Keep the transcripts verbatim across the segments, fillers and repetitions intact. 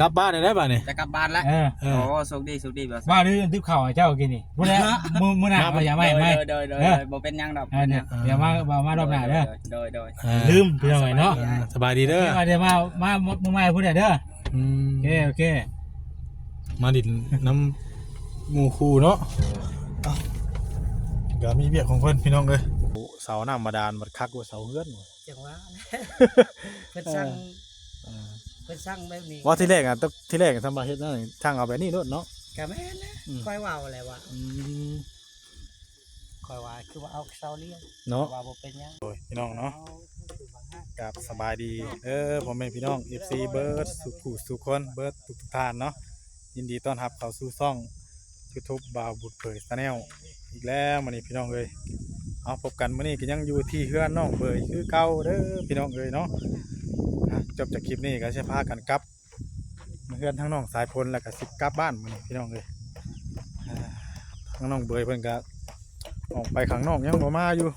กลับบ้านได้บัดนี้ จะกลับบ้านแล้ว เออ เออ โอ้ โชคดี โชคดี บ่าว ว่าหรือติบข้าวให้เจ้ากินนี่ พูดแล้ว มื้อ มื้อหน้า มา เอาอย่ามา โดย ไม่ โดย โดย เออ โดย บ่เป็นหยังดอก เออ เนี่ย เดี๋ยวมา มา มารอบหน้าเด้อ โดย โดย โดย เออ ลืมพี่น้องเอ้ยเนาะ อ่า สบายดีเด้อ เดี๋ยวมา มา มา มื้อใหม่พูดเด้อ อืม โอเค โอเค มาดินน้ำหมู่คู่เนาะ เอ้า ก็มีเวียกของเพิ่นพี่น้องเอ้ย เสาน้ำบาดาลบัดคักกว่าเสาเฮือน จังหวะ เพิ่นสั่ง เออ เพิ่นสั่งแบบนี้ ว่าทีแรกอะ ต- ทีแรกอะทำมาเฮ็ดนั่น ช่างเอาแบบนี้โลดเนาะ ก็แม่นนะ อืม ค่อยเว้าแหละว่า อืม ค่อยว่าคือว่าเอาเสาเลี้ยง เนาะ ว่าบ่เป็นหยัง โอ้ย พี่น้องเนาะ เอา ครับ สบายดี เออ พ่อแม่พี่น้อง เอฟซี เบิดสุขุสุคน เบิดทุกๆท่านเนาะ ยินดีต้อนรับเข้าสู่ช่อง YouTube บ่าวบุตรเผย Channel อีกแล้วมื้อนี้พี่น้องเอ้ย เอาพบกันมื้อนี้ก็ยังอยู่ที่เฮือนน้องเบยคือเก่าเด้อพี่น้องเอ้ยเนาะ อ่ะ จบจากคลิปนี้ก็สิพากันกลับมาเฮือนทางน้องสายฝนแล้วก็สิกลับบ้านมื้อนี้พี่น้องเอ้ย อ่า ทางน้องเบยเพิ่นก็ออกไปข้างนอกยังบ่มาอยู่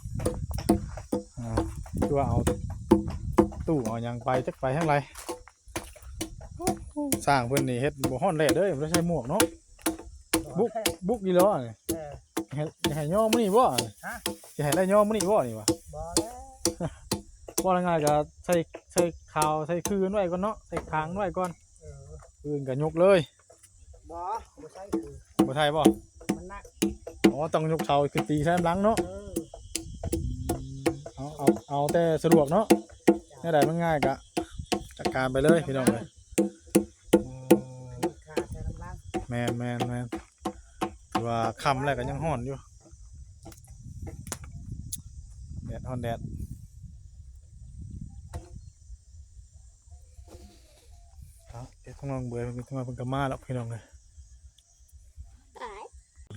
อ่า คือว่าเอาตู้เอาหยังไปจักไปทางใด ช่างเพิ่นนี่เฮ็ดบ่ฮ้อนแดดเด้อ บ่ได้ใส่หมวกเนาะ บุก บุกอีหลีนี่ เออ ให้ ให้ย่อมื้อนี้บ่ ฮะ สิให้ได้ย่อมื้อนี้บ่นี่วะ บ่แล้ว ว่าง่ายๆก็ใส่ ใส่ขาว ใส่คืนไว้ก่อนเนาะ ใส่ค้างไว้ก่อน เออ อื่นก็ยกเลย บ่ บ่ใส่คือ บ่ใส่บ่ มันหนัก อ๋อ ต้องยกเสาขึ้นตีใส่หลังเนาะ เออ เอา เอา เอาแต่สะดวกเนาะ แนวใดมันง่ายก็จัดการไปเลยพี่น้องเอ้ย อืม ขาดแต่น้ำล้าง แม่น แม่น แม่น ถือว่าค่ำแล้วก็ยังฮ้อนอยู่ แดดฮ้อนแดด เอา เดี๋ยวต้องลองเบอร์ เพิ่นมา เพิ่นก็มาแล้วพี่น้องเอ้ย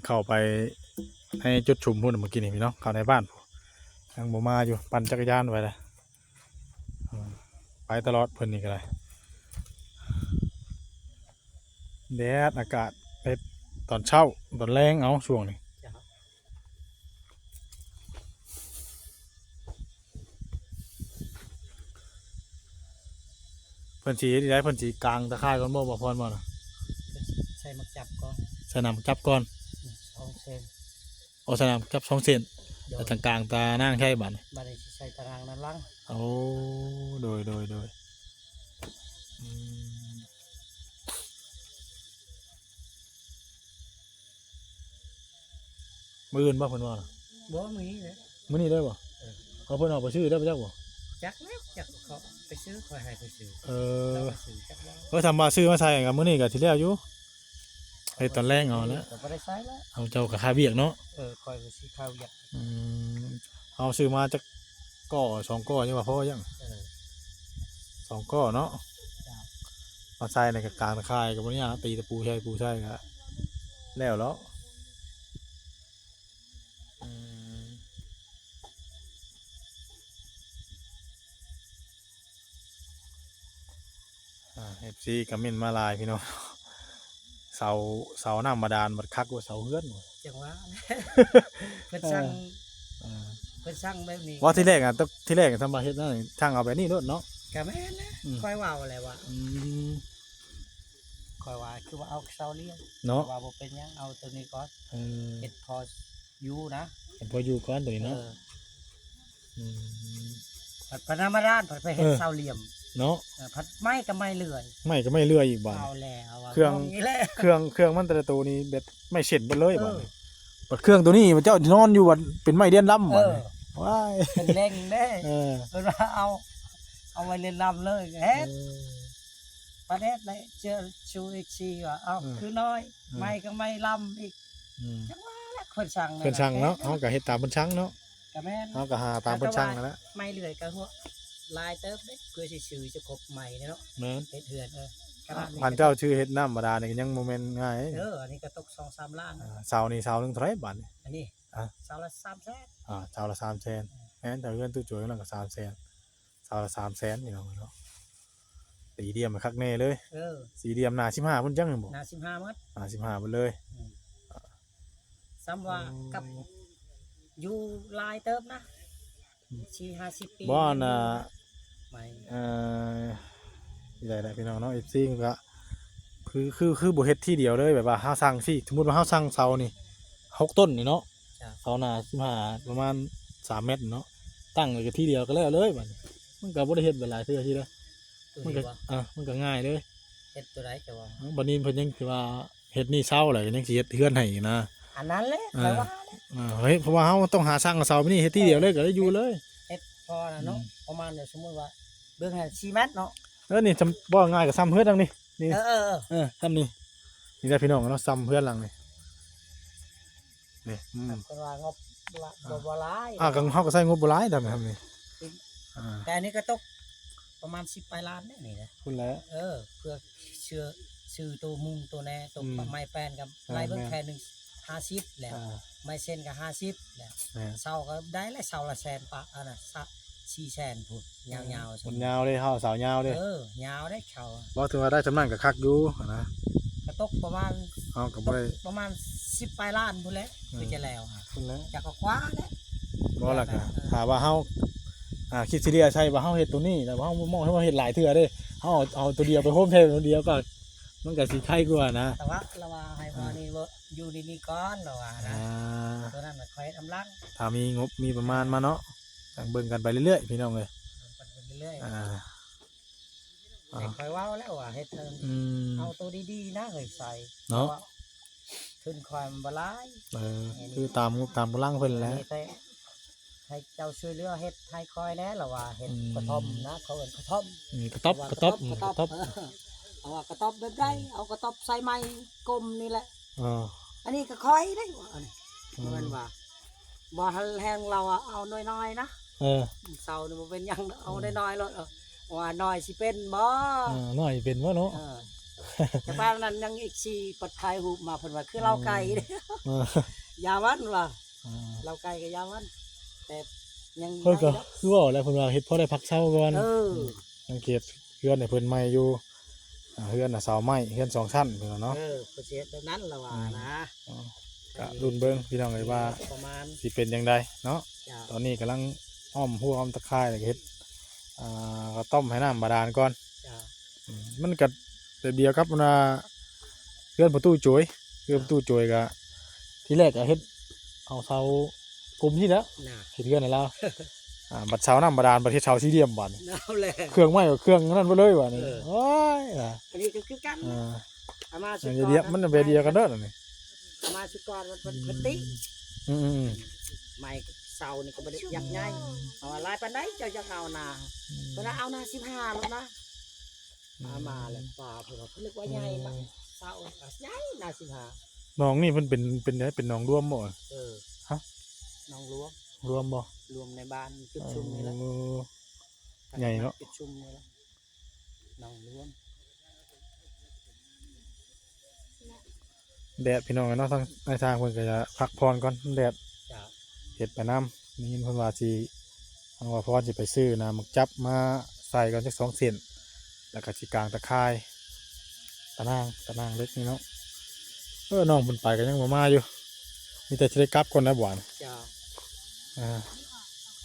เข้าไปในจุดชุมพุ้นเมื่อกี้นี่พี่น้อง เข้าในบ้านพุ้น ยังบ่มาอยู่ ปั่นจักรยานไปละ อืม ไปตลอดเพิ่นนี่ก็ได้ แดด อากาศเฮ็ดตอนเช้า ตอนแลง เอาช่วงนี้ เพิ่นสิเฮ็ดได้ เพิ่นสิกางตะข่ายก่อนบ่ บ่พรบ่น่ะ ใส่หมากจับก่อน ใส่หมากจับก่อน อืม สองเซน เอาใส่หมากจับสองเซน โดย แล้วจั่งกางตะนางใส่บัดนี้ บัดนี้สิใส่ตะนางด้านหลัง โอ้ โดย โดย โดย อืม มื้ออื่นบ่เพิ่นว่าน่ะ บ่ มื้อนี้แหละ มื้อนี้เลยบ่ เออ เอาเพิ่นออกไปซื้อได้บ่จักบ่ จักแล้ว จักเขาไปซื้อ ข้อยให้ไปซื้อ เออ เราไปซื้อจักแล้ว เออ ถ้ามาซื้อมาใส่กับมื้อนี้ก็สิแล้วอยู่ เฮ็ดตอนแลงเอาแล้ว ก็บ่ได้ใส่แล้ว เอาเจ้าก็คาเวียกเนาะ เออ ข้อยก็สิคาเวียก อืม เอาซื้อมาจักก่อสองก่อยังว่าพอยัง เออ สองก่อเนาะ จ้ะ มาใส่ในกลางตะข่ายก็บ่ยาก ตีตะปูใส่ปูใส่ก็แล้วแล้ว อืม อ่า เอฟซี คอมเมนต์มาหลายพี่น้อง เสา เสาน้ำบาดาลบัดคักกว่าเสาเฮือน จังหวะ เพิ่นสั่ง เออ เออ เพิ่นสั่งแบบนี้ ว่าทีแรกอะ ต- ทีแรกอะทำมาเฮ็ดนั่น ช่างเอาแบบนี้โลดเนาะ ก็แม่นนะ อืม ค่อยเว้าแหละว่า อืม ค่อยว่าคือว่าเอาเสาเลี้ยง เนาะ ว่าบ่เป็นหยัง เอาตัวนี้ก่อน เออ เฮ็ดพออยู่นะ เฮ็ดพออยู่ก่อนตัวนี้เนาะ เออ อืม ผัดพะนามาราน ผัดไปเฮ็ด เออ เสาเหลี่ยม เนาะ เออ ผัดไม้ก็ไม้เลื่อย ไม้ก็ไม้เลื่อยอีกบาด เอาแล้วอะ เครื่อง งงอีกแล้ว เครื่อง เครื่องมันแต่ละตัวนี้แบบไม้เส้นเบิดเลย เออ บาดนี้ บัดเครื่องตัวนี้มันเจ้านอนอยู่บัดเป็นไม้เดือนลำบาดนี้ เออ ว้าย เป็นแรงเด้ เออ เพิ่นว่าเอา เอาไม้เดือนลำเลย เฮ็ด เออ ประเทศไหนเจอชูอีกทีว่า เอ้า อืม คือน้อย อืม ไม้ก็ไม้ลำอีก อืม จังหวะละ เพิ่นสั่ง เพิ่นสั่งเนาะ เฮาก็เฮ็ดตามเพิ่นสั่งเนาะ ก็แม่น เฮาก็หาตามเพิ่นสั่งนั่นแหละ ไม้เลื่อยก็หัวหลายเติบเด้ เพื่อสิซื้อจะครบไม้เนาะ แม่น เฮ็ดเฮือน เออ ขนาดนี้ พันเจ้าชื่อเฮ็ดน้ำบาดาลนี่ก็ยังบ่แม่นง่าย เออ อันนี้ก็ตกสองสามล้าน อ่า เสานี่เสาหนึ่งเท่าไหร่บาดนี่ อันนี้ อ่ะ เสาละสามแสน อ่า เสาละสามแสน แม่น แต่เฮือนตู้โจยนั่นก็สามแสน เสาละสามแสนพี่น้องเนาะ สี่เหลี่ยมคักแน่เลย เออ สี่เหลี่ยมหน้าสิบห้าพุ้นจังบ่ หน้าสิบห้าหมด หน้าสิบห้าพุ้นเลย อืม ซ้ำว่า อืม กับอยู่หลายเติบนะ อืม สี่ห้าสิบปี บ่น่ะ ไม่ เอ่อ สิได้แหละพี่น้องเนาะ เอฟซี ก็ คือคือคือบ่เฮ็ดทีเดียวเลย แบบว่าเฮาสั่งสิ สมมุติว่าเฮาสั่งเสานี่หกต้นนี่เนาะ จ้ะ เสาหน้าสิบห้า ประมาณสามเมตรเนาะ ตั้งเลยก็ทีเดียวก็แล้วเลยบัดนี้ มันก็บ่ได้เฮ็ดหลายเทื่อทีเด้อ ตัว มันก็ นี้วะ อ่ะ มันก็ง่ายเลย เฮ็ดตัวใดจะว่า เอ้า บัดนี้เพิ่นยังสิว่าเฮ็ดหนี้เซาแล้วก็ยังสิเฮ็ดเฮือนให้อีกนะ อันนั้นแหละ อ่า ข้อยว่าแหละ อ่า เฮ้ย เพราะว่าเฮาต้องหาสั่งเสานี่เฮ็ดทีเดียวเลยก็ได้อยู่เลย เฮ็ดพอนะเนาะ อืม ประมาณเดี๋ยวสมมุติว่าเบิ่งให้สี่เมตรเนาะ เออ นี่จำ บ่ง่ายก็ซ่ำเฮือนหลังนี่ นี่ เออ เออ เออ เออ ซ่ำนี่ นี่แหละพี่น้องเนาะ ซ่ำเฮือนหลังนี่ นี่ อืม เพิ่นว่างบละ อ่า บ่ บ่หลาย อ่า ก็เฮาก็ใช้งบบ่หลายดอกนะครับนี่ อืม อ่า แต่อันนี้ก็ตกประมาณสิบปลายล้านเด้นี่นะ พุ้นแหละ เออ เพื่อเชื่อ ซื้อตัวมุงตัวแหน่ ตัว อืม ไม้แป้นกับ อ่า ไล่เบิ่ง แม่น แค่หนึ่งห้าสิบแล้ว อ่า ไม้เส้นก็ห้าสิบแล้ว แม่น เสาก็ได้แล้ว เสาละแสนปะ อันน่ะ สะ สี่แสนพุ้น ยาวๆ มันยาวเด้ เฮาเสายาวเด้ เออ ยาวเด้เสา บ่ถือว่าได้ส่ำนั้นก็คักอยู่นะ ก็ตกประมาณ เฮาก็บ่ได้ ตกประมาณสิบปลายล้านพุ้นแหละ อืม คือจะแล้วอะ พุ้นแหละ จากก็คว้าแหละ บ่ล่ะก็ เออ ถ้าว่าเฮา อ่า คิดสิเรียใส่ว่าเฮาเฮ็ดตัวนี้ แต่ว่าเฮามองให้ว่าเฮ็ดหลายเทื่อเด้ เฮาเอา เอาตัวเดียวไปโฮมแทนตัวเดียวก็ มันก็สิไคกว่านะ แต่ว่าละว่าให้พอ อ่า นี่เว้อ อยู่นี่ๆ ก่อนละว่านะ อ่า ตัวนั้นน่ะค่อยกำลัง ถ้ามีงบมีประมาณมาเนาะ จั่งเบิ่งกันไปเรื่อยๆ พี่น้องเอ้ย เบิ่งกันไปเรื่อยๆ อ่า แต่ข้อยเว้าแล้วว่าเฮ็ดเทิง อืม เอาตัวดีๆ นะเฮ้ยใส่ เนาะ เพราะว่าทุนข้อยมันบ่หลาย เออ อันนี้ คือตามงบตามกำลังเพิ่นแหละ อันนี้แต่ให้เจ้าช่วยเหลือเฮ็ดให้ข้อยแหน่ละว่าเฮ็ด อืม กระท่อมนะ เขาเอิ้นกระท่อม อืม กระต๊อบ ว่ากระต๊อบ กระต๊อบ อืม กระต๊อบ เออ เอาว่ากระต๊อบแบบใด เอากระต๊อบใส่ไม้กลมนี่แหละ เออ อันนี้ก็ข้อยได้ว่าอันนี้ อืม มันว่า บ่หันแฮงเราอะเอาน้อยๆ นะ เออ เสานี่บ่เป็นหยัง เอาน้อยๆ โลด เออ ว่าน้อยสิเป็นบ่ เออ น้อยเป็นบ่เนาะ เออ แต่บ้านนั้นยังอีกสี่ ปัดถ่ายรูปมา เพิ่นว่าคือลาวไก่ เออ อย่ามันว่า เออ ลาวไก่ก็อย่ามัน แต่ยัง เพิ่นก็ ได้ดอก คือเว้าแล้ว เพิ่นว่าเฮ็ดพอได้พักเซาก่อน เออ สังเกตเฮือนให้เพิ่นใหม่อยู่ อ่า เฮือนน่ะเสาไม้ เฮือนสองชั้นเพิ่นว่าเนาะ เออ เพิ่นสิเฮ็ดแบบนั้นละว่า อืม นะ อ๋อ ก็ลุ้นเบิ่งพี่น้องเอ้ยว่า ประมาณ สิเป็นจั่งใดเนาะ จ้ะ ตอนนี้กำลังอ้อมฮั้วอ้อมตะข่ายแล้วก็เฮ็ด อ่า กระต๊อบให้น้ำบาดาลก่อน จ้ะ อืม มันก็แบบเดียวกับว่าเฮือนประตูโจย เฮือนประตูโจยก็ ทีแรกก็เฮ็ดเอาเสา กลุ่มที่แล้ว น่ะ เฮ็ดเฮือนให้ลาว อ่า บัดเสาน้ำบาดาล บัดเฮ็ดเสาสี่เหลี่ยมบาดนี้ เอาแหละ เครื่องไม้กับเครื่องนั่นไปเลยบาดนี้ เออ โอ้ยนะ อันนี้ก็คือกัน อ่า เอามาสุด อันนี้เดียว ก่อน มันแบบเดียวกันเด้อนี่ เอามาสุดก่อนมันเป็น อืม ปกติ อืม อืม อืม ไม้เสานี่ก็บ่ได้อยากใหญ่ เพราะว่าหลายปานใดเจ้าอยากเอานา อืม เพิ่นว่าเอานาสิบห้าแล้วนะ อืม เอามาแล้วป่าเพิ่นว่าเพิ่นนึกว่าใหญ่ อืม มาเสาก็ใหญ่นาสิบห้า หนองนี่เพิ่นเป็น เป็นไง เป็นหนองรวมบ่ เออ ฮะ หนองรวม รวมบ่ รวมในบ้านจุดชุมนี่แหละ เออ ใหญ่เนาะ จุดชุมนี่แหละ หนองรวม แดดพี่น้องเนาะ ทาง ในทางเพิ่นก็จะพักผ่อนก่อน แดด จ้ะ เฮ็ดไปนำ ได้ยินเพิ่นว่าสิ ทางว่าพรสิไปซื้อนะ หมากจับมาใส่ก่อนจักสองเส้น แล้วก็สิกางตะข่าย ตะนาง ตะนางเหล็กนี่เนาะ เออ น้องเพิ่นไปก็ยังบ่มาอยู่ มีแต่สิได้กลับก่อนนะบ่าว จ้ะ อ่า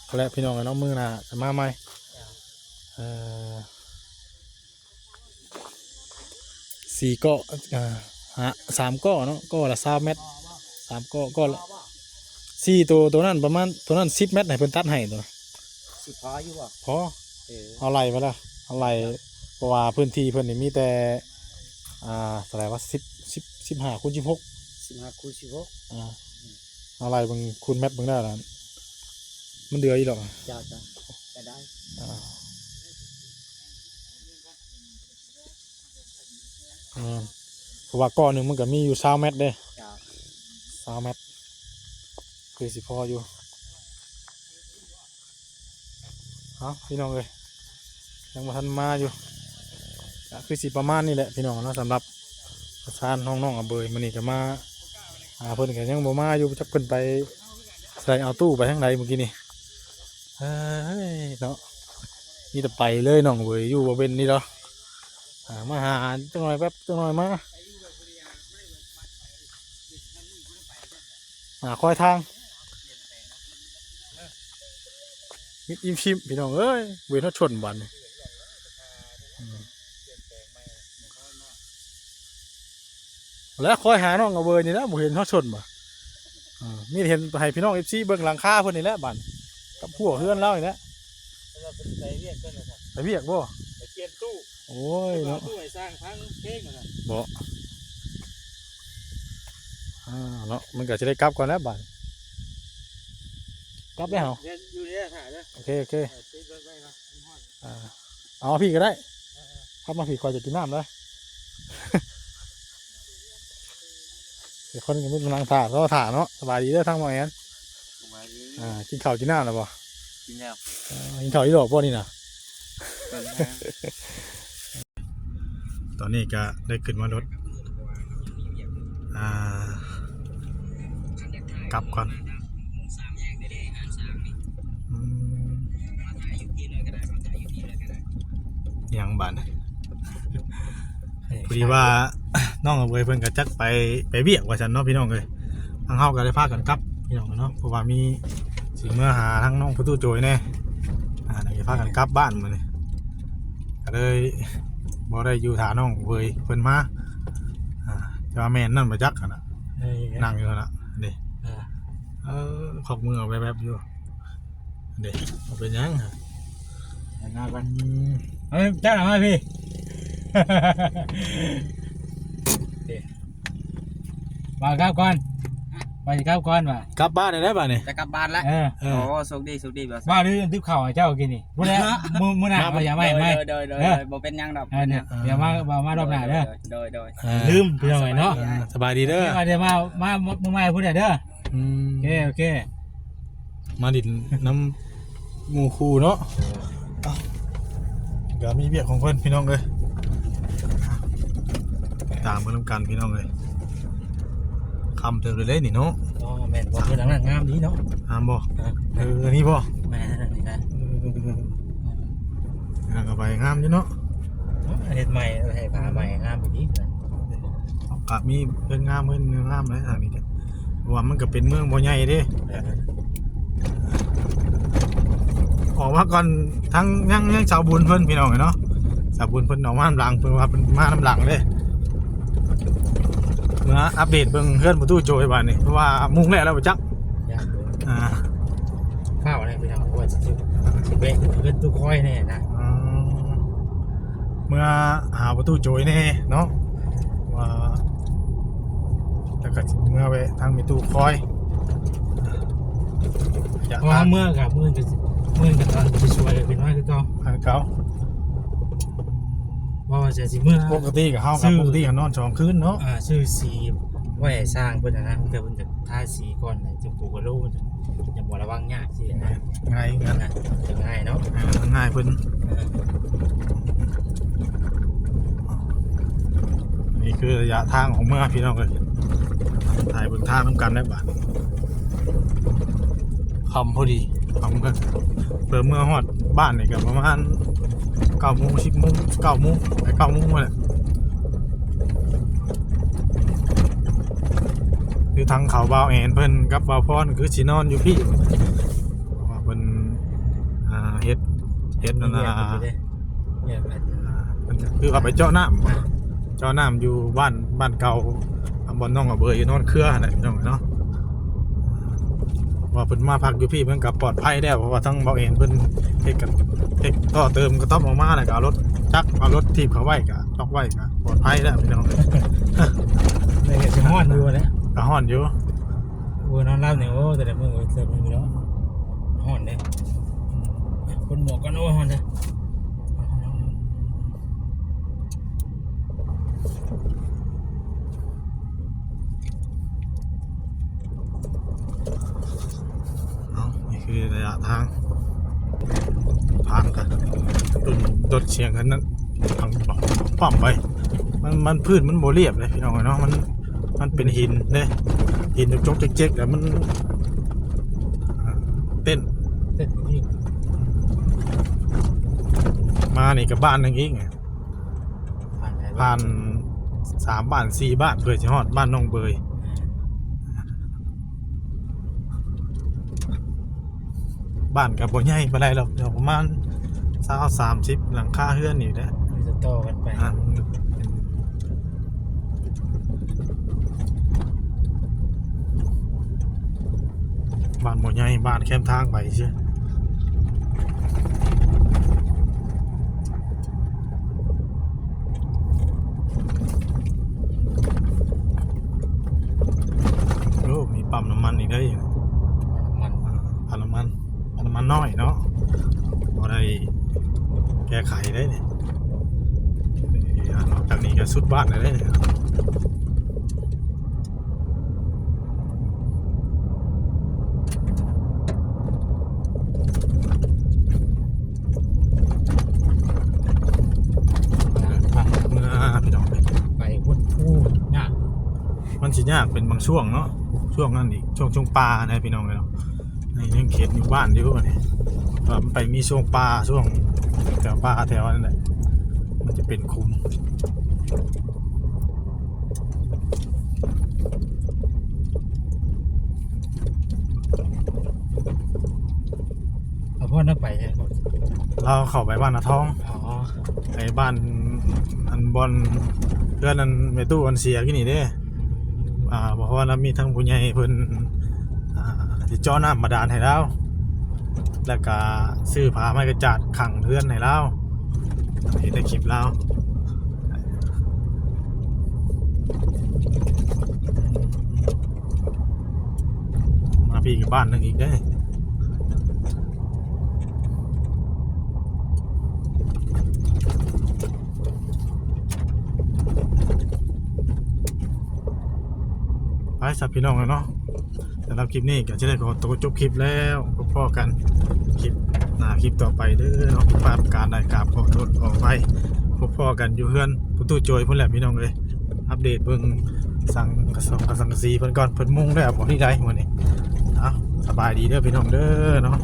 เอาละพี่น้องเนาะ มื้อหน้าจะมาใหม่ จ้ะ เอ่อ สี่ก้อ อ่า ฮะ สามก้อเนาะ ก้อละซาวเมตร สามก้อ ก้อละ สี่ตัว ตัวนั้นประมาณ ตัวนั้นสิบเมตร ให้เพิ่นตัดให้ตัว สิพออยู่บ่ พอ เออ เอาไล่ไปละ เอาไล่ เพราะว่าพื้นที่เพิ่นนี่มีแต่ อ่า เท่าไหร่วะ สิบ สิบ สิบห้าคูณสิบหก สิบห้าคูณสิบหก อ่า เอาไล่เบิ่งคูณเมตรเบิ่งได้ละ มันเหลืออยู่ดอก จ้ะ จ้ะ ก็ได้ อ่า อ่า เพราะว่าก้อนหนึ่งมันก็มีอยู่ซาวเมตรเด้ จ้ะ ซาวเมตร คือสิพออยู่ เอาพี่น้องเอ้ย ยังบ่ทันมาอยู่ ก็คือสิประมาณนี้แหละพี่น้องเนาะ สำหรับประสานห้องน้องอเบย มื้อนี้ก็มา อ่า เพิ่นก็ยังบ่มาอยู่ จักเพิ่นไปใส่เอาตู้ไปทางใดเมื่อกี้นี่ เอ้ยเนาะ มีแต่ไปเลยน้องเว้ย อยู่บ่เป็นนี่ดอก อ่า มาหาจักหน่อยแป๊บ จักหน่อยมา อ่า คอยทาง มิดอิ่มชิมพี่น้องเอ้ย เวรเฮาชนบัดนี้ อืม แล้วคอยหาน้องเอาเบอร์นี่แหละ บ่เห็นเขาชนบ่ เออ มีแต่เห็นให้พี่น้อง เอฟซี เบิ่งหลังคาเพิ่นนี่แหละบัด กับพวกเฮือนเรานี่แหละ เราเป็นไปเวียกกันเลยครับ ไปเวียกบ่ ไปเปลี่ยนตู้ โอ้ย เนาะ ตู้ให้สร้างทั้งเพลงนั่นน่ะ บ่ อ่า เนาะ มันก็สิได้กลับก่อนแล้วบัด กลับแล้วเหรอ เดี๋ยวอยู่เนี่ยถ่ายเด้อ โอเค โอเค เออ ติดรถไว้ก่อน มันฮ้อน อ่า เอามาพี่ก็ได้ เออ เออ ขับมาพี่ คอยจะกินน้ำแล้ว เดี๋ยวคนก็มีกำลังถ่า รอถ่าเนาะ สบายดีเด้อทางหมอแอน สบายดี อ่า กินข้าวกินน้ำแล้วบ่ กินแล้ว เออ กินข้าวอีหลอกบ่นี่นะ ตอนนี้ ตอนนี้ก็ได้ขึ้นมารถ อ่า กลับก่อน อืม ยังบาด พอดีว่า น้องเอาเว้ยเพิ่นก็จักไป ไปเวียกว่าซั่นเนาะพี่น้องเอ้ย ทางเฮาก็ได้พากันกลับพี่น้องเนาะ เพราะว่ามีสิเมือหาทางน้องประตูโจยแน่ อ่า ได้พากันกลับบ้านมื้อนี้ ก็เลยบ่ได้อยู่ถ่าน้องเว้ยเพิ่นมา อ่า แต่ว่าแม่นนั่นบ่จักหั่นน่ะ เออ นั่งอยู่หั่นน่ะ นี่ เออ เออ ควักมือออกแวบๆอยู่ เด้ บ่เป็นหยัง หน้ากัน อืม เอ้ย เจ้าหน้ามาพี่ มาครับก่อน มาสิครับก่อนว่ะ กลับบ้านได้แล้วบัดนี้ จะกลับบ้านแล้ว เออ เออ โอ้ โชคดี โชคดี บ่าว ว่าหรือติบข้าวให้เจ้ากินนี่ มื้อหน้า มื้อ มื้อหน้า มา เอาอย่าไม่ ไม่ โดย โดย โดย เออ โดย บ่เป็นหยังดอก เออเนี่ย เดี๋ยวมา มามารอบหน้าเด้อ โดย โดย เออ ลืมพี่น้องเอ้ยเนาะ อ่า สบายดีเด้อ มาเดี๋ยวมา มา มา มื้อใหม่พุ่นน่ะเด้อ อืม โอเค โอเค มาดินน้ำหมู่คู่เนาะ เอ้า ก็มีเวียกของเพิ่นพี่น้องเอ้ย ตามเพิ่นนำกันพี่น้องเอ้ย ค่ำเติบเลยเด้นี่เนาะ อ๋อ แม่นบ่ เพิ่นหลังนั้นงามดีเนาะ งามบ่ อ่ะ เออ นี่บ่ แม่นอันนี้นะ เออ หลังเข้าไปงามอยู่เนาะ เฮ็ดใหม่ ให้ผ้าใหม่งามอีกนิดนะ ก็มีเพิ่นงาม เพิ่นงามหลายทางนี้ก็ เพราะว่ามันก็เป็นเมืองบ่ใหญ่เด้ ออกมาก่อนทั้งยัง ยังสาวบุญเพิ่นพี่น้องเนาะ สาวบุญเพิ่นออกมานำหลัง เพิ่นว่าเพิ่นมานำหลังเด้ เมื่ออัปเดตเบิ่งเฮือนประตูโจยบาดนี้ เพราะว่ามุงแล้ว แล้วบ่จัก ย่านเด้อ อ่า ฟ้าวอะไรพี่น้อง เพราะว่าสิ สิแวะเฮือนตู้คอยแน่นะ อืม เมื่อหาประตูโจยแน่เนาะ ว่า แล้วก็สิเมื่อแวะทางมีตู้คอย อยาก เพราะว่า ทาง เมื่อกับเมื่อกับ เมื่อกับตอนไปช่วยเป็นน้อยคือเก่า อันเก่า เพราะว่าจะสิเมื่อ ปกติก็เฮากับ ซื้อ ปกติก็นอนสองคืนเนาะ อ่า ซื้อสีไว้ให้สร้างเพิ่นน่ะนะ แต่เพิ่นจะทาสีก่อนนะ จะปลูกกะโหล จะบ่ระวังยากสินะ ง่ายกัน นะ จะง่ายเนาะ อ่า ง่ายเพิ่น เออ นี่คือระยะทางของเมืองพี่น้องเอ้ย ถ่ายเบิ่งทางนำกันได้บ่ ค่ำพอดี ค่ำกัน เพื่อเมือฮอดบ้านนี่ก็ประมาณเก้าโมง สิบโมง เก้าโมง ไปเก้าโมงนั่นแหละ คือทางเขาบ่าวแอนเพิ่นกับบ่าวพรคือสินอนอยู่พี้ เพราะว่าเพิ่น อ่า เฮ็ด เฮ็ดนั่นน่ะ เรียกอะไร อ่า เพิ่นคือเขาไปเจาะน้ำ อ่า เจาะน้ำอยู่บ้าน บ้านเก่า บ่อนน้องอเบยนอนเครือหั่นแหละพี่น้องเนาะ ว่าเพิ่นมาพักอยู่พี้เพิ่นก็ปลอดภัยแล้ว เพราะว่าทั้งบ่าวแอนเพิ่นเฮ็ดกัน เฮ็ดต่อเติมกระต๊อบออกมาแล้วก็เอารถจักร เอารถถีบเข้าไว้ก็ล็อกไว้ก็ปลอดภัยแล้วพี่น้อง เลยก็สิฮ้อนอยู่แหละ ก็ฮ้อนอยู่ โอ้ย นอนหลับนี่ โอ้ แต่ละมื้อ แต่ละมื้อเนาะ ฮ้อนเด้ คนหมวกกัน โอ้ย ฮ้อนเด้ เอา นี่คือระยะทาง ผ่านกัน ตุ่มตดเสียงกันนั้น ปั๊มไป มัน มันพื้นมันบ่เรียบเลยพี่น้องเนาะ มัน มันเป็นหินเด้ หินจกๆเจ๊กๆ แล้วมัน อ่า เต้น เต้นอยู่นี่ มานี่ก็บ้านหนึ่งอีกไง ผ่านไหน ผ่านสามบ้านสี่บ้าน เพื่อจะฮอดบ้านน้องเบย บ้านก็บ่ใหญ่ปานใดหรอก เดี๋ยวประมาณซาว สามสิบ หลังคาเฮือนนี่แหละ มันจะต่อกันไป อ่ะ มันเป็น บ้านบ่ใหญ่ บ้านแคมทางไปซื่อ โอ้ มีปั๊มน้ำมันอีกได้ มัน อ่า ปั๊มน้ำมัน ปั๊มน้ำมันน้อยเนาะ บ่ได้แก้ไขได้เนี่ย อ่า นอกจากนี้ก็สุดบ้านเลยเนี่ย เมือพี่น้อง ไปพุ้นพู้นยาก มันสิยากเป็นบางช่วงเนาะ ช่วงนั้นอีก ช่วง ช่วงป่านะพี่น้องเนาะ ใน ในเขตหมู่บ้านอยู่นี่ ก็มันไปมีช่วงป่า ช่วงแถวป่าแถวนั้นแหละ มันจะเป็นคุ้ม เอาพวกนั้นไปไง เราเข้าไปบ้านนาทอง อ๋อ ไปบ้านอันบอนเพื่อนอันแม่ตู้อันเสียกี่นี่เด้ อ่า เพราะว่าเรามีทั้งผู้ใหญ่เพิ่น อ่า สิเจาะน้ำบาดาลให้เรา แล้วก็ซื้อผ้าไม้กระจาดขังเฮือนให้เรา เห็นในคลิปเรา มาพี่กับบ้านหนึ่งอีกได้ ไปสับพี่น้องเลยเนาะ สำหรับคลิปนี้ก็จะได้ขอตัวจบคลิปแล้ว พบพ้อกันคลิปหน้าคลิปต่อไปเด้อเนาะ ผิดพลาดประการใดกราบขอโทษขออภัย พบพ้อกันอยู่เฮือนประตูโจยพุ่นแหละพี่น้องเอ้ย อัปเดตเบิ่งสังกะสงกะสังกะสีเพิ่นก่อน เพิ่นมุงแล้วบ่นี่ได้มื้อนี้ เอาสบายดีเด้อพี่น้องเด้อเนาะ